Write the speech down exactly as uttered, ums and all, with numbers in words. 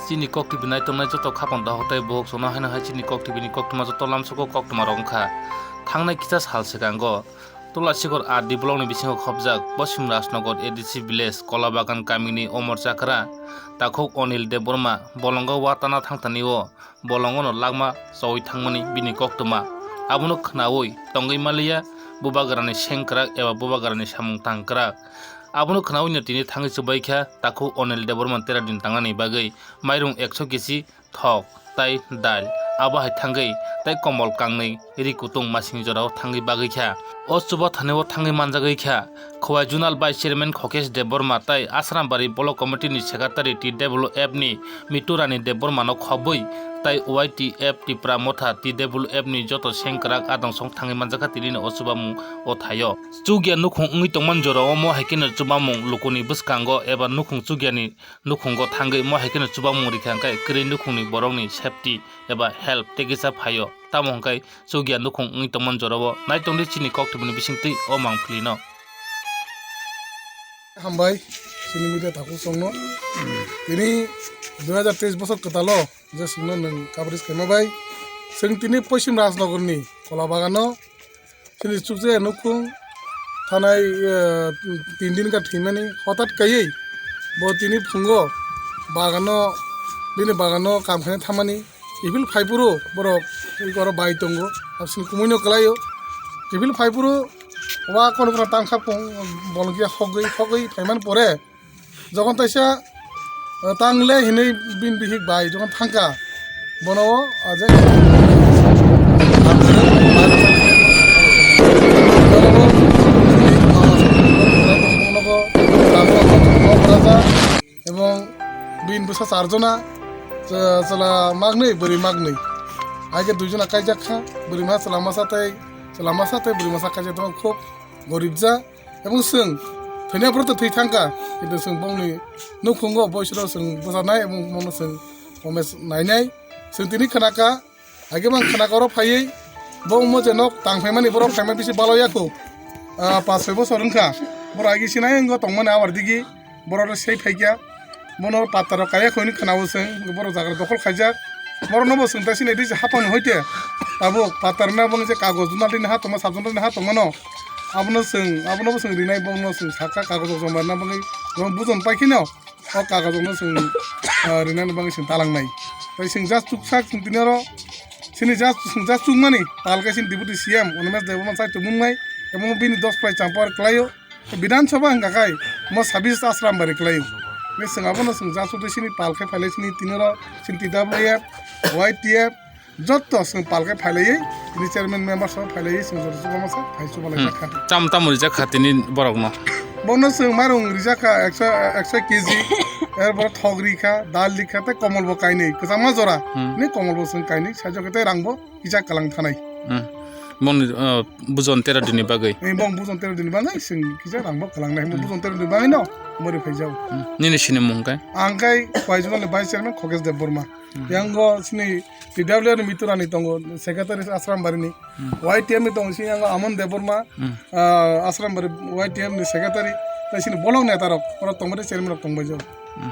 Chini Kok T V naitongnai joto khapang dohok tei bohok chwngno haino hai chini Kok T V ni koktwma joto lamsogo koktwma rok wngkha. Thangnai kisa sal swkango Tulasikor R D block ni bisingo khopjak Poschim Rajnagar A D C village Kolabagan kamini Omor Chakra takhuk Onil Debbarma bolongo watana thangtani o bolongono lakma chawi thangmani bini koktwma. Abono khnaui tongwi maliya bubagrani sengkrak eba bubagrani samung tangkrak. Abono khnaui no tini thangwi chubaikha takhuk Onil Debbarma tera din tangnani bagwi mairung ekso kg thok, tai dal, abo hai thangwi, tai komol kangnwi, ri kutung masing jorao thangwi bagwi kha. O chuba thani o thangwi manjagwi kha. Khowai Zonal Vice Chairman Khokesh Debbarma tai Asrambari Block Committee ni Secretary T W F ni Miturani Debbarma no khobwi, tai Y T F Tipra Motha T W F ni joto sengkrak adong song thangwi manjakha tini no o chubamung o thaio. Chukya nukhung wngwi tongmani jorao mo hai kheno chubamung lukuni bwskango eba nukhung chukyani nukhungo thangwi mo hai kheno chubamung rikha, hwnkhe kwrwi nukhungni borokni safety eba help tei kisa phaio. Tamo hwnkhe chukya nukhung wngwi tongmani jorao naitongdi chini koktwmani bisingtwi o mangpili no. Hambai, chini media takhuk songno. Tini dui hajar teis bosor kwtalo je chwngno nwng coverage khaima bai. Chwng tini Poschim Rajnagarni Kola Bagano chini chukjaya nukhung thanai, eh, tin din ka thwimani hotat kaiwi bo tini phungo bagano, bini bagano kam khaina thamani kiphil phaiphuru borok oro bai tongo, absini kumuino kwlaio. Kiphil phaiphuru wa kono kono tangkha pung bolongya hogwi hogwi phaimani pore Jokhon taisa, eh, tang le hinui bini bihik bai jokhon thangkha, bono o, ah, je ebong bini bwsa charjona, chwla magnwi, bwrwi magnwi. Hai khe duijona kaijak kha, bwrwi masa chwla masa tei, chwla masa tei bwrwi masa kaijak tongo, khub gorib ja. Ebong chwng thwinai borok to thwi thangkha, kintu chwng bongni nukhungo boisoro chwng bwcharnai, ebong bono chwng omes nainai. Chwng tini khnakha, agibang khnakha oro phaiwi bo omo je nok tang phaimani borok phaima bisi baloya kho. Ah, pas soi bosor wngkha. Borok agi sinai wngkha tongmani abar digi. Borok rok sei phaikya, bono patar rok kaya kho hinwi khwnao chwng, borok jaga rok dokhol khaijak. Borok no bo chwng ta sinai di hapang ni hoite tabuk patar na bono je kagoj duna dini ha tongma sabjon dini ha tongmano, abono chwng, abono bo chwng rinai, bono chwng sakha kagoj rok joma rwna bagwi, bono bujon pai kheno o kagoj rok no chwng, ah, rinani bagwi chwng talang nai. Tai chwng just chuksak chwng tini oro chini just chwng just chukmani pal khe chini Deputy C M Animesh Debbarma chai tongmung nai, emo bini dos prai champa kwlaio. Bidhan Sabha hwnkha khai mo sabis Asrambari kwlaio. Ni chwng abono chwng jasuk de sini pal khe phailai sini tini oro sini T W F, Y T F, jotto chwng pal khe phailaiwi tini chairman member sabo phailaiwi chwng joto chubamasa phai chubalai Hmm. jakha. Tam tam rijak kha tini borokno. Bono chwng mairung rijak kha ekso, ekso K G, er pore thok ri kha, dal ri kha, tei komol bo kainwi, kwchangma jora. Hmm. Ni komol bo chwng kainwi, sajok khe tei rang bo kisa kwlang thanai. Hmm. Bongni, uh, bujon tera dini bagwi. Eh, bong bujon tera dini bagwi, sing kisa rang bo kwlang nai. Hmm. Bujon tera dini bagwi no, mori phai jao. Hmm. Nini sini mung kai? Ang kai Khowai Zonal ni Vice Chairman Khokesh Debbarma. Hmm. Yang go sini T W R ni Miturani tongo, Secretary Asrambari ni. Hmm. Y T F ni tongo sini yang go Amon Debbarma, Hmm. uh, Asrambari Y T F ni Secretary. Tai sini bolong neta rok, oro tongmani chairman rok tongbai jao. Hmm.